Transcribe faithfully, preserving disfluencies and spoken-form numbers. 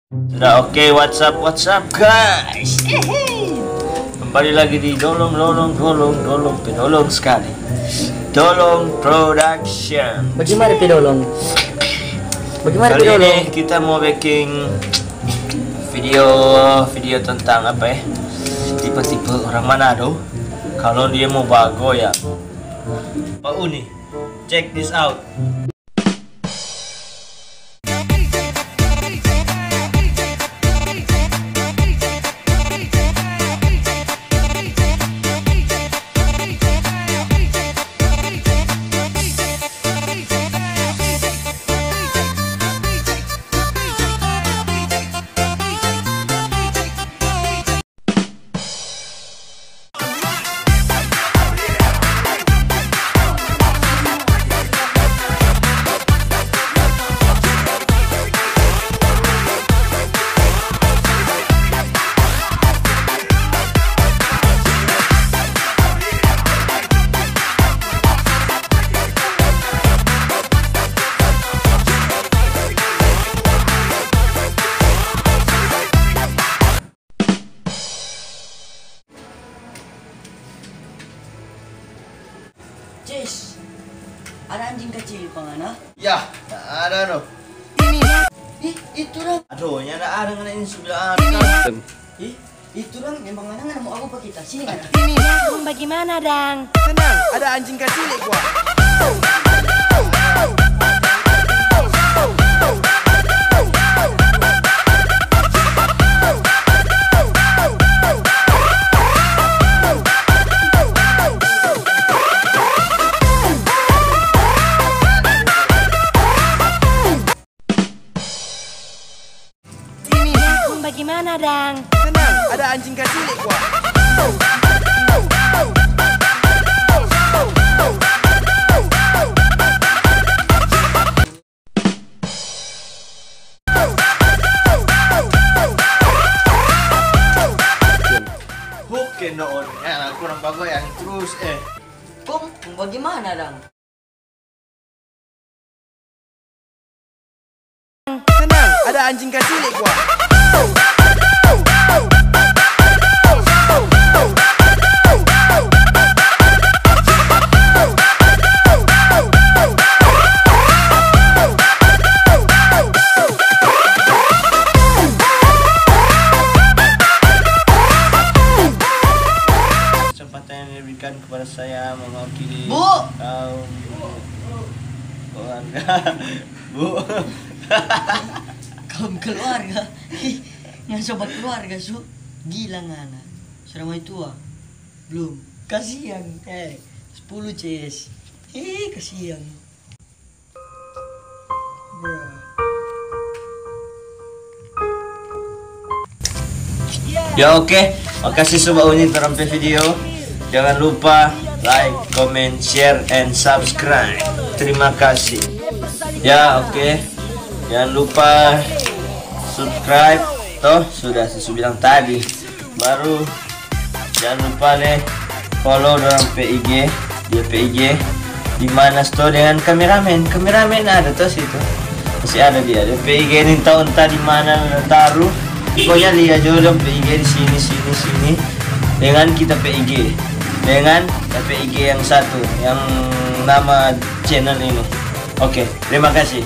Sudah oke, what's up, what's up, guys? Kembali lagi di Dolong, Dolong, Dolong, Dolong, pe Dolong sekali. Dolong Production. Bagaimana pe Dolong? Bagaimana pe Dolong? Kali ini kita mau bikin video, video tentang apa ya? Tipe-tipe orang Manado. Kalau dia mau bago ya, Pak Uni, check this out. Ces, ada anjing kacili pa ngana? Ya, ada no. Ih, itu dong. Aduh, nyanda ada ngana ini su bilang ada. Ih, itu dong, memang ngana, ngana mo apa pa kita? Sini ngana. Bagimana dang? Tenang, ada anjing kacili kwa. Ini bagimana dang? Tenang, ada anjing kacili kwa. Hook and on. Ya, kurang bagus yang terus eh. Kong, bagimana dang? Tenang, ada anjing kacili kwa. Kesempatan yang diberikan kepada saya mewakili Bu. Kaum keluarga. Bu. Kaum keluarga. Ih, ngan sobat keluarga, su. Gila ngana. Sudah mai tua? Blum. Kasiang. Eh, sepuluh C S. Ih, kasiang. Ya, oke. Makasih Sobat Uni torang pe video. Jangan lupa like, comment, share, and subscribe. Terima kasih. Ya, oke. Jangan lupa subscribe. Toh, sudah saya bilang tadi. Baru jangan lupa le follow dorang pe I G, dia pe I G di mana sto dengan kameramen. Kameramen ada to situ. Masih ada dia. Dia pe I G ni tau entah di mana na taru. Pokoknya lia jo dong pe I G di sini, sini, sini. Dengan kita pe I G. Dengan kita pe I G yang satu, yang nama channel ini. Oke, terima kasih.